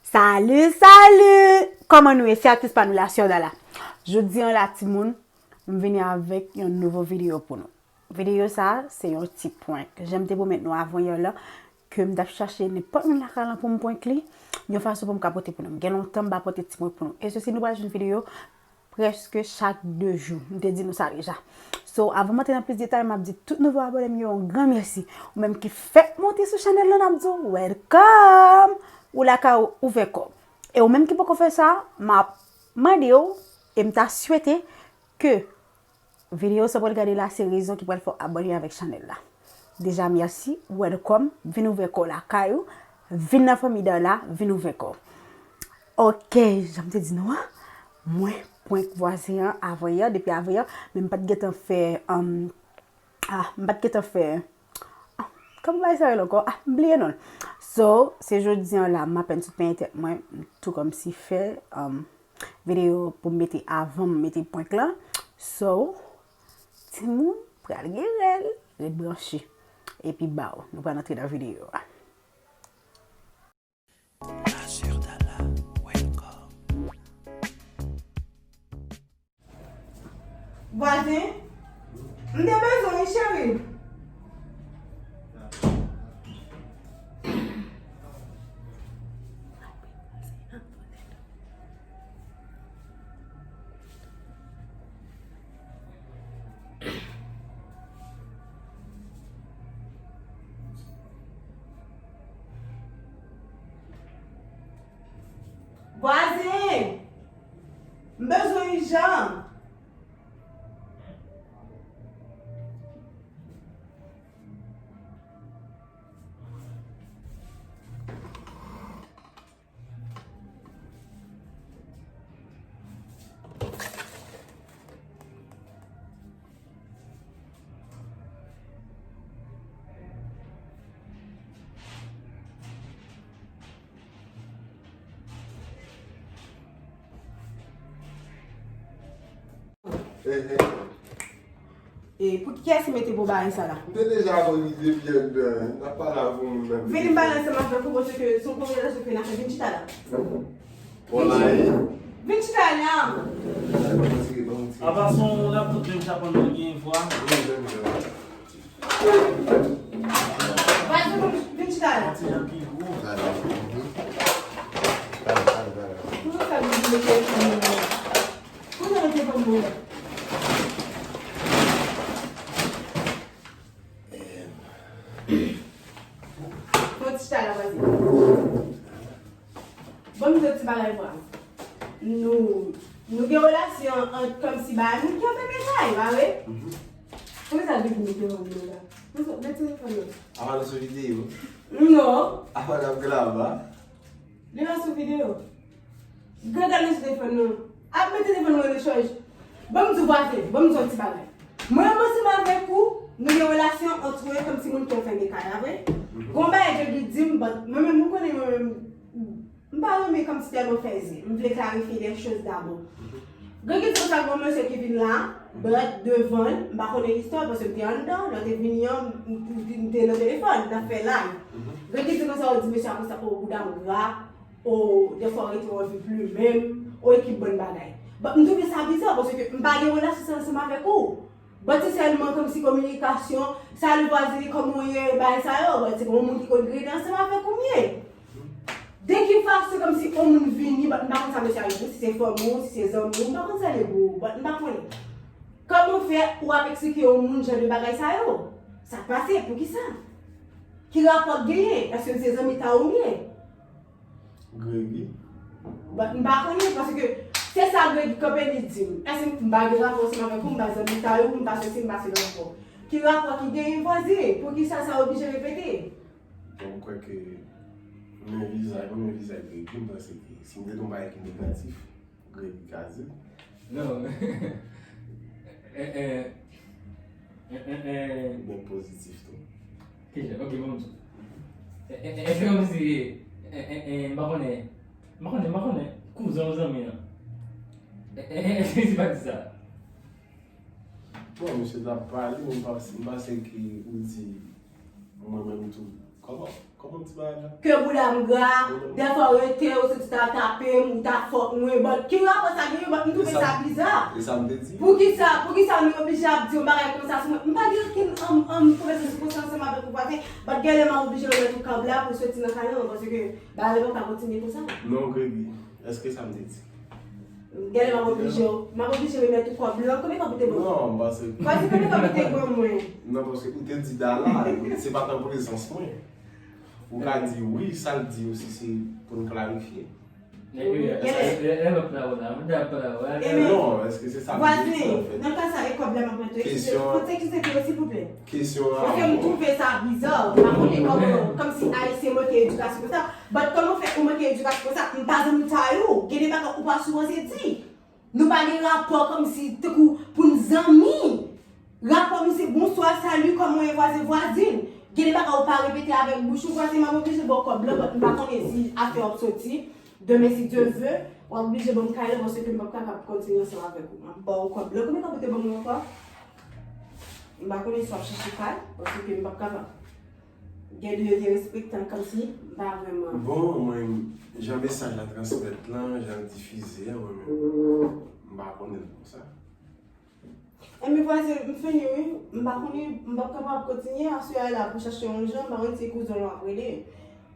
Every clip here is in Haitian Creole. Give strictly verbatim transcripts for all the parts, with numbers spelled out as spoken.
Salut, salut! Kòman nou ye? Se atis pa nou la, Sè Dala. Jodi an la, timoun, m vini avèk yon nouvo videyo pou nou. Videyo sa, se yon ti prank. Jan m te pwomèt nou avan yè la, ke m t ap chache nenpòt moun lakay lan pou m prank li, yon fason pou m ka pote pou nou. M gen lontan m pa pote ti prank pou nou. E sesi nou pral jwenn videyo prèske chak de jou. M te di nou sa deja. So, avan m antre nan plis detay, m ap di tout nouvo abòne m yo yon gran mèsi. Ou menm ki fèk monte sou chanèl lan, n ap di w welcome! Ou lakay ou, ouvè kò w. E ou menm ki poko fè sa, m ap mande w, e m ta swete ke videyo sa w pral gade la, se rezon ki pral fè w abòne avèk chanèl la. Deja, mèsi, welcome, vin ouvè kò w lakay ou, vin nan fanmi Dala, vin ouvè kò w. Ok, jan m te di nou an, mwen prank vwazen an avan yè, depi avan yè, men m pa t gentan fè, um, ah, m pa t gentan fè, ah, kòman bagay sa rele ankò? Ah, m bliye non l. So, se jodi an la, m apèn sot penyen tèt mwen, m tou kòmsi fè, um, videyo pou m mete avan m mete prank lan. So, timoun, pral gen rèl, ret branche. Epi baw, nou pral antre nan videyo a. La sè Dala, welcome. Vwazen, m te bezwen w wi, cheri. Vwazen! M bezwen w ijan! E pou kiyès ki mete pou bagay sa la? M te deja abòne depi anndan. N ap pale avè yon moun nan. Vini m pale ansanm avèk ou, paske se yon konvèsasyon ke n ap fè. Vin chita la. Bon, la, e? Vin chita la. Apa se yon laptop menm sa konn gen vwa. Vin chita la. Ti jan pi gwo. Poukisa nou vin mete yon moun? Kote nou te konn mouri? Fò ti chay la pase. Ban m di w ti bagay vwa. Nou, nou gen relasyon ant kòmsi bagay moun ki ap fè mesaj, pa vre? Poukisa depi nou te konn mouri la? Poukisa, men telefòn nan. Apa nou sou videyo? Non. Apa n ap grava? Li pa sou videyo. Gade nan sou telefòn nan. Ap mete telefòn nan nan chanj. Ban m di w vwazen, ban m di w yon ti bagay. Mwen menm ansanm avèk ou, nou gen relasyon ant nou kòmsi moun ki ap fè mesaj, pa vre? Gon bagay Greg di m, but mwen menm, ou konnen mwen menm, m pa renmen kòmsi tèlman fè zen. M vle klarifye de choz dabò. Greg di konsa, gon mesye ki vin la, but devan l, m pa konnen istwa, paske m te anndan, lè w te vini an, m, m, m te nan telefòn, n ap fè live. Greg di konsa, ou di mesye a konsa, o, bouda m gra, o, dèfwa w rete w anvi plimen m, o, ekip bann bagay. But m twouve sa biza, paske m pa gen relasyon sa ansanm avèk ou. But se sèlman kòmsi kominikasyon, salut vwazen, kòman w ye, bagay sa yo, but se pa yon moun ki konn rete ansanm avèk ou m ye. De ki fason kòmsi yon moun vini, but m pa konn sa mesye a ye pou, si se fanmi w, si se zanmi w, m pa konn sa l ye pou ou, but m pa konnen. Kòman fè ou ap eksplike yon moun jan de bagay sa yo? Sa k pase? Poukisa? Ki rapò k genyen? Èske m se zanmi ta ou m ye? Greg. But m pa konnen, paske se sa Greg kanpe li di m. Èske m pa gen rapò ansanm avèk ou, m pa zanmi ta ou, m pa sesi, m pa sela ankò? Ki rapò ki genyen vwazen? Poukisa sa oblije repete? Bon, m kwè ke men vizaj, men vizaj Greg, m panse ke si m te di yon bagay ki negatif, Greg ka di. Non. Eh, eh, eh, eh, eh. Men pozitif tou. Kijan? Ok, bon, m di. Eh, eh, eh, èske kòmsi, eh, eh, eh, m pa konnen, m pa konnen, m pa konnen, kouzen ou zanmi an. Eh, eh, eh, èske se pa di sa? Bon, misye t ap pale, men m pa, m panse ke ou di mwen menm tou. Kòman? Ke bouda m gra, dèfwa w rete, ou soti ta tape m, ou ta fòk mwen, but ki rapò sa genyen, but m twouve sa biza. E sa m te di. Poukisa, poukisa nou oblije ap di yon bagay konsa sou mwen? M pa gen okenn, um, um, pwoblèm sou konsa ansanm avèk ou vwazen, but genlè m ap oblije remèt ou kòb la pou soti nan kay lan, paske bagay la pa ka kontinye konsa. Non, Gregi, èske sa m te di? Genlè m ap oblije, m ap oblije remèt ou kòb lan. Konbyen kòb ou te ban mwen? Non, paske. Paske konbyen kòb ou te ban mwen? Non, paske ou te di Dala, se pa t an prezans mwen. Ou ka di wi, sa l di yo si se pou n klarifye. Epi, lè lòt la, wè la, mwen t ap pale, wè. Non, èske se sa m te di, anfèt? Nan ka sa, e kòb la m ap mete. Eskize, poze eskize tou, silvouplè. Kesyon an. Paske m twouve sa biza. M pa konnen kòman, kòmsi Ayisyen manke edikasyon konsa. But kòman fè ou manke edikasyon konsa? M pa zanmi ta yo. Gen de bagay ou pa sipoze di. Nou pa gen rapò kòmsi tankou pou n zanmi. Rapò nou se bonswa, sali, kòman w ye, vwazen, vwazin. Gen de bagay ou pa repete avèk bouch ou, vwazen, m ap oblije ba w kòb lan, but m pa konnen si afè w ap soti. Demen, si Dye vle, w ap oblije ban m kay lan, paske m p ap kapab kontinye ansanm avèk ou. M ap ba w kòb lan. Konbyen kòb ou te ban mwen ankò? M pa konnen si w ap chèche kay, paske m p ap kapab. Gen de yo te respektan kòmsi m pa vrèman. Bon, mwen, jan mesaj la transmèt lan, jan l difize an, mwen menm, m pa konnen l konsa. Enben, vwazen, m fini, wi. M pa konnen, m p ap kapab kontinye. Aswè a la pou chache yon jan, m pa konn si se kouzen w ap rele.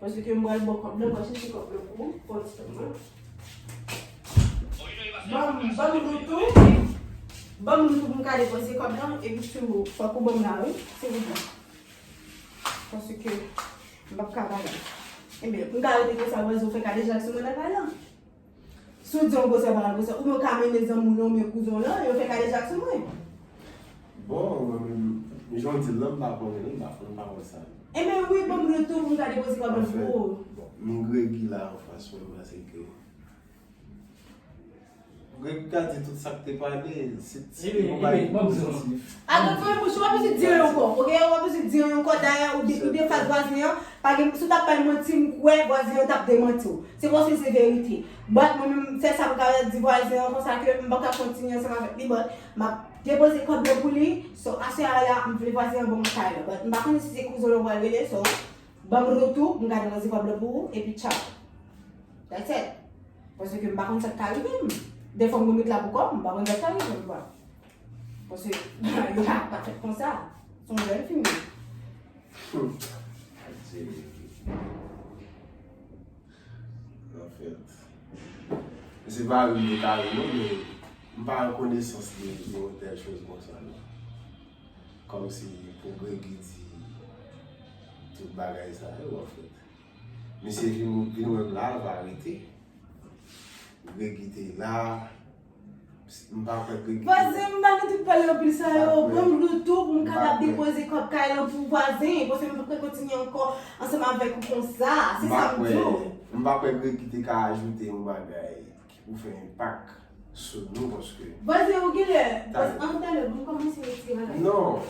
Paske m pral ba w kòb lan, m pral chèche kòb lan pou ou, pou w di mwen. Ban m, ban m retour. Ban m retour pou m ka depoze kòb lan, epi tou, fòk ou ban m la, wi, silvouplè. Paske m p ap ka bagay. Enben, m ka rete konsa, vwazen, ou fè kadejak sou mwen nan kay lan. Si w di yon gwosè, pa yon gwosè, oubyen w ka mennen zanmi w lan, oubyen kouzen w lan, yo fè kadejak sou mwen. Bon, mwen menm, jan w di l lan, m pa konnen, non, m pa, m pa konn sa. Enben wi, ban m retour pou m ka depoze kòb lan pou ou. Bon, m Gregi la anfas mwen, paske Gregi ka di tout sa k te pale, si, si te yon bagay pozitif. Atann, fèmen bouch ou, w pa bezwen di anyen ankò, oke? W pa bezwen di anyen ankò, dayè, ou de, ou defas vwazen an, pa gen, si w t ap bay manti, m kwè vwazen an t ap demanti w. Se paske se verite. But mwen menm, sèl sa m ka di vwazen an konsa ke m pa ka kontinye ansanm avèk li, but m ap depoze kòb lan pou li. So, aswè a la, m vle vwazen an ban mwen kay lan. But m pa konnen si se kouzen w lan w pral rele, so, ban m retour, m ka depoze kòb lan pou ou, epi tchaw. That's it. Paske m pa konn sa k ka rive m. Dèfwa m konn ret la pou kò m, m pa konn sa k ka rive m, bwa. Paske yo pa, pa fèt konsa. Se yon jèn fi m ye. Hmm. Anfèt, se pa ri m te ka ri non, men m pa an konesans de, de yon tèl choz konsa non. Kòmsi pou Gregi di tout bagay sa yo, anfèt. Misye vin, vin wè m la, l pa rete. Gregi te la. M pa kwè Gregi te la. Vwazen, m pa nan tout pale anpil sa yo. Ban m retour pou m kapab depoze kòb kay lan pou vwazen. Paske m pa kwè kontinye ankò ansanm avèk ou konsa. Se sa m di w. M pa kwè Gregi te ka ajoute yon bagay ki pou fè enpak sou nou, paske. Vwazen, ou genlè, paske an talè, bon, kòmanse retire bagay. Non.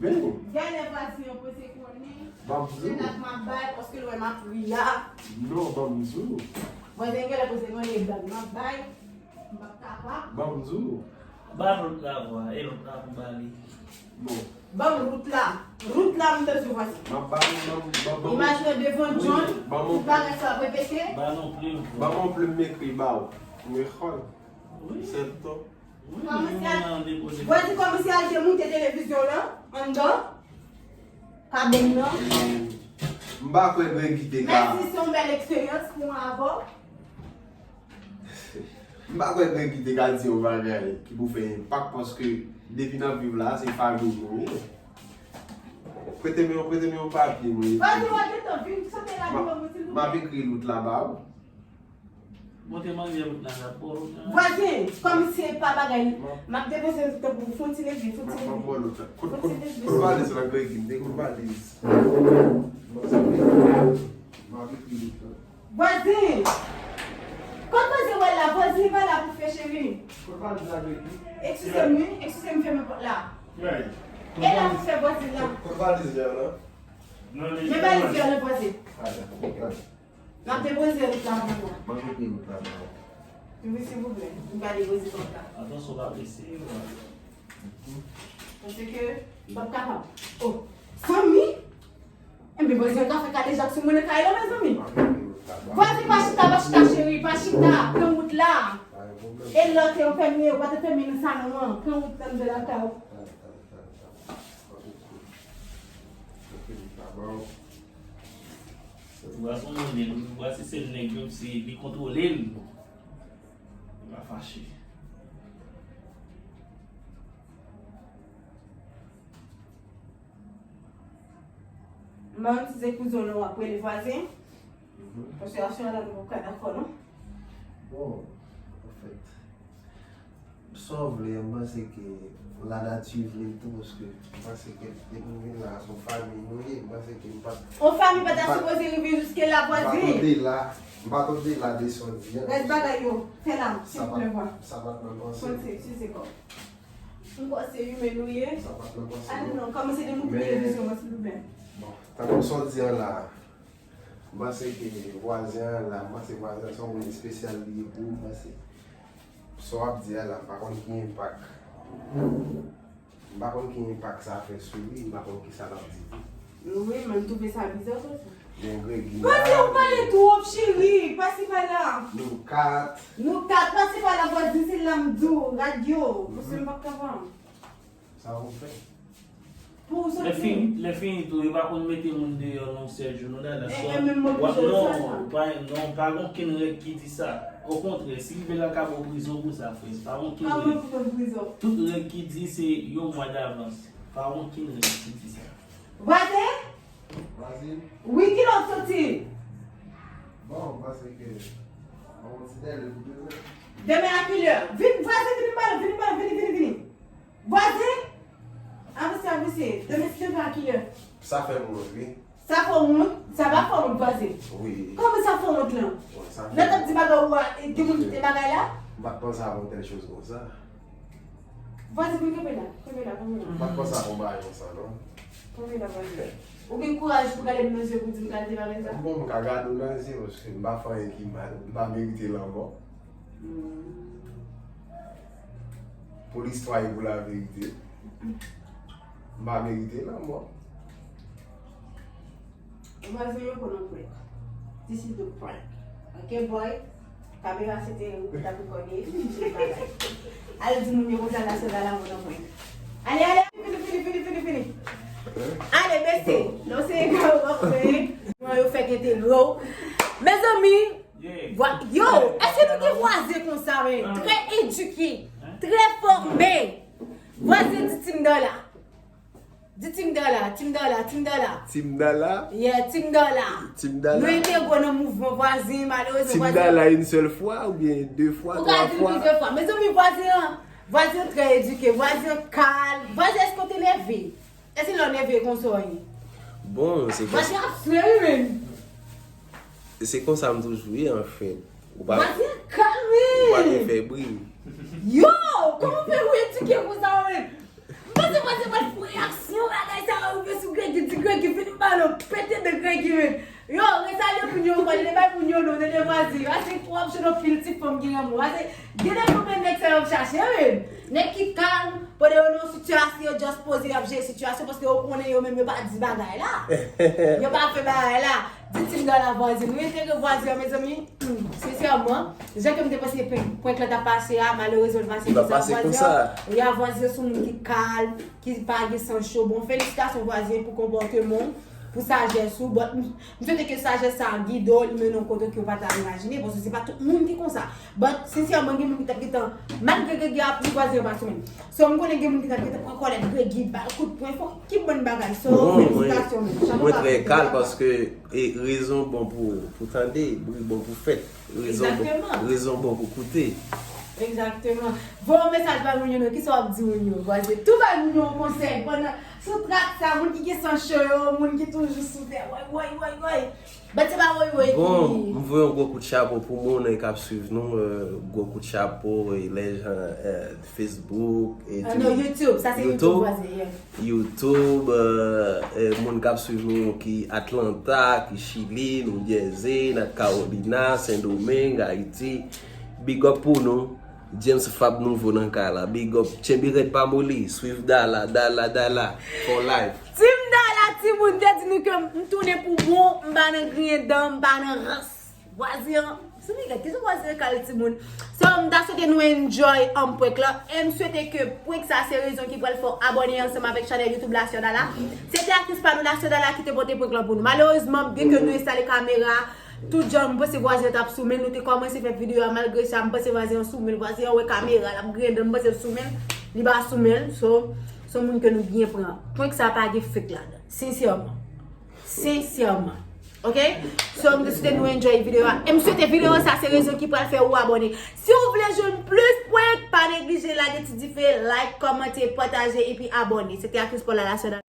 Ben. Genlè vwazen an poze konnen. Ban m di w. Se la k m ap bay, paske l wè m ap ri a. Non, ban m di w. Vwazen genlè poze konnen, blag m ap bay. M p ap kapab. Ban m di w. Ba lòt la vwa, e lòt la pou ba li. Bon. Ban m rout la. Rout la, m bezwen vwazen. M ap ba nou, ban m, ban m. Imajine devan John, tout bagay sa ap repete. Ba nou plim. Ban m yon plim m ekri ba w. Mechol. Wi. Sèt ton. Wi, men nou nan depoze. Vwazen kòmanse al te moute televizyon lan anndan kabann nan. M pa kwè Gregi te ka. Mèsi, se yon bèl eksperyans pou mwen avè w. M pa kwè Gregi te ka di yon bagay ki pou fè enpak, paske depi n ap viv la, se fanmi nou ye. Prete m yon, prete m yon papye, mwen. Vwazen, w ap gentan vin sote la devan mwen, silvouplè. M ap ekri lout la ba w. Montre m anlè lout la, la, bon, lout la. Vwazen, kòm se pa bagay, m ap depoze lout la pou ou. Fè yon ti leve, fè yon ti leve. M ap pran lout la. Kote, kote, kote valiz la, Gregi? M te gen valiz. M ap ekri lout la. Vwazen! Kot vwazen w al la? Vwazen pa la pou fè, cheri. Kot valiz la, Gregi? Eskize m, wi. Eskize m, fèmen pòt la. E la pou fè vwazen la. Kot valiz la, la? Men valiz la, vwazen. N ap depoze lout la pou ou. Mwen konprann lout la, non. Wi, silvouplè. M ka depoze kòb la. Atansyon, pa blese, wi. Paske m p ap kapab. Oh, fanmi! Men vwazin an ka fè kadejak sou moun nan kay la, mezanmi. Vwazin, pa chita, pa chita, cheri, pa chita. Pran wout la. E lòt yo fèmye, yo pa te fèmye nan salon an. Pran wout nan de lakay ou. Vwazin, vwazin se nèg yo, se li kontwole l. Li pa fache. Menm si se kouzen w lan w ap rele vwazen, paske aswè a la nou pap ka dakò non. Bon, anfèt, sa w vle, m panse ke lanati vle l tou, paske m panse ke depi nou vin la, se yon fanmi nou ye, m panse ke m pa t... On fanmi pa ta sipoze rive jiske la, vwazen. M pa t odela, m pa t odela de sa w di a. Rès bagay yo, fè la, silvouplè, vwa. Sa pa t nan panse. Konn se, si se kò. M kwè se imen nou ye. Sa pa t nan panse. Ah non, kòmanse demoute televizyon an, silvouplè. Bon, tankou sa w di an la, m panse ke vwazen an la, m panse vwazen an se yon moun espesyal li ye pou ou, m panse. Sa w ap di a la, m pa konn ki enpak. M pa konn ki enpak sa fè sou li, m pa konn kisa l ap di tou. Wi, men m twouve sa biza tou. Gen Gregi la. Vwazen, ou pale twòp, cheri. Pase pa la. Nou kat. Nou kat. Pase pa la, vwazen, se la m di w. Radyo. Paske m p ap ka pran. Sa ou fè? Pou ou soti. Lè fini, lè fini tou, yo pa konn mete moun deyò nan yon sèl jou, non, dada. E, e menm mwen ki jwenn sa, non, pa, non, pa gen okenn règ ki di sa. Okontrè, si rive la, ka ba w prizon pou sa, frè. Pa gen okenn règ. Kòman pou mwen prizon? Tout règ ki di se yon mwa davans. Pa gen okenn règ ki di sa. Vwazen? Vwazen? Wi, kilè w soti? Bon, m panse ke yon ti dèlè pou demen. Demen a kilè? Vin, vwazen, vin m pale, vin m pale, vini, vini, vini. Vwazen? Avanse, avanse. Demen, si demen a kilè? Sa fè m wont, wi. Sa fè w wont? Sa pa fè w wont, vwazen. Wi. Kòman sa fè w wont lan? Wi, sa fè. Lè w t ap di bagay ou a, e, gen moun ki te bagay la? M pa t panse a yon tèl choz konsa. Vwazen, vin kanpe la. Kanpe la, kanpe la. M pa t panse a yon bagay konsa, non. Kanpe la, vwazen. Ou gen kouraj pou gade m nan zye pou di m gade bagay sa? Bon, m ka gade w nan zye, paske m pa fè anyen ki mal. M pa merite lanmò. Hmm. Pou listwa e pou laverite, m pa merite lanmò. Vwazen, yo konn prank. This is the prank. Ok, boy? Kamera se te ou ki t ap rekòde. Al di moun yo konsa la se la la moun nan prank. Ale, ale, fini, fini, fini, fini, fini. Ale, bese. Non, se egal, w ap fè. Non, yo fè gete gwo. Mezanmi, vwa-, yo, èske nou gen vwazen konsa, men? Trè edike, trè fòme. Vwazen di Team Dòla. Di Team Dòla, Team Dòla, Team Dòla. Team Dòla? Yeah, Team Dòla. Team Dòla. Nou entegre w nan mouvman vwazen, malerezman. Team Dòla yon sèl fwa oubyen de fwa, twa fwa? Ou ka di l plizyè fwa. Mezanmi, vwazen an, vwazen an trè edike, vwazen an kalm. Vwazen, èske w te nève? Èske lè w nève konsa w ye? Bon, se konsa. Vwazen ap swe wi, menm. Se konsa m toujou ye, anfèt. Ou pa, vwazen an kalm wi, ou pa gen fè bri. Yo, kòman w fè ou edike konsa w menm? M panse vwazen pral fè reyaksyon, bagay sa yo rive sou Gregi, di Gregi vin bal on pete de Gregi menm. Yo, resalye moun yo ankò, tande bay moun yo non, tande vwazen yo. Ase twòp jwenn anpil ti fanm ki renmen w. Ase, gen de pwoblèm nèg sa yo ap chache, wi. Nèg ki kalm, pandan yo nan yon sitiyasyon, yo just poze, y ap jere sitiyasyon, paske yo konnen yo menm yo pa di bagay la. Yo pa fè bagay la. Di Team Dòla vwazen. Nou entegre vwazen an, mezanmi. Hmm, sensèman, jan ke m te panse prank, prank lan t ap pase a, malerezman, l pase konsa. Vwazen an, ya, vwazen an se yon moun ki kalm, ki pa gen san cho. Bon, felisitasyon vwazen pou konpòteman w, pou sajès ou. But m, m swete ke sajès sa a gide w, li mennen w kote ke w pa ta imajine, paske se pa tout moun ki konsa. But, sensèman, gen moun ki t ap gentan, malgre Gregi ap di vwazen an pa sou menm. So, m konnen gen moun ki t ap gentan pran kòlèt, Gregi ba l kout pwen, fò, ki bann bagay. So, felisitasyon, men. Chapo ba Gregi, chapo ba. Mwen trè kalm paske, e, rezon bon pou, pou tande, bri bon pou fèt. Rezon bon, egzakteman, rezon bon pou koute. Egzakteman. Voye yon mesaj bay moun yo non, kisa w ap di moun yo? Vwazen, tou bay moun yo yon konsèy. Pandan, sou trak sa, moun ki gen san cho yo, moun ki toujou sou tè. Woy, woy, woy, woy. But se pa woy, woy ki... Bon, m voye yon gwo kout chapo pou moun, e, k ap swiv nou, e, gwo kout chapo, e, lèjan, e, Facebook, e, ah, non, YouTube, sa se YouTube, YouTube, vwazen, yeah. YouTube, e, e, moun k ap swiv nou ki Atlanta, ki Chili, New Jersey, North Carolina, Sendomeng, Ayiti. Big up pou nou. James Fab nouvo nan kay la. Big up. Tchenbe rèd pa moli. Swiv Dala, Dala, Dala. For life. Team Dala, Timoun te di nou ke m tounen pou bon, m pa nan griyen dan, m pa nan rans. Vwazen an, sou mi gad, ki jan vwazen an kal timoun. So, m ta swete nou enjoy an prank lan. E m swete ke prank sa se rezon ki pral fè w abòne ansanm avèk chanèl YouTube Lasyodala. Se te aktris pa nou Lasyodala ki te pote prank lan pou nou. Malerezman, byen ke nou enstale kamera, tout jan, m panse vwazen an t ap sou men l, nou te kòmanse fè videyo a, malgre sa, m panse vwazen an sou men l, vwazen an wè kamera, l ap griyen dan, m panse l sou men l, li pa sou men l, so, se yon moun ke nou byen pran. Prank sa pa gen fake ladan, sensèman. Sensèman. Ok? So, m te swete nou enjoy videyo a. E m swete videyo sa se rezon ki pral fè ou abòne. Si w vle jwenn plis prank, pa neglije lage ti dife, like, kòmante, pataje, epi abòne. Se te aktris pa w Lasyodala.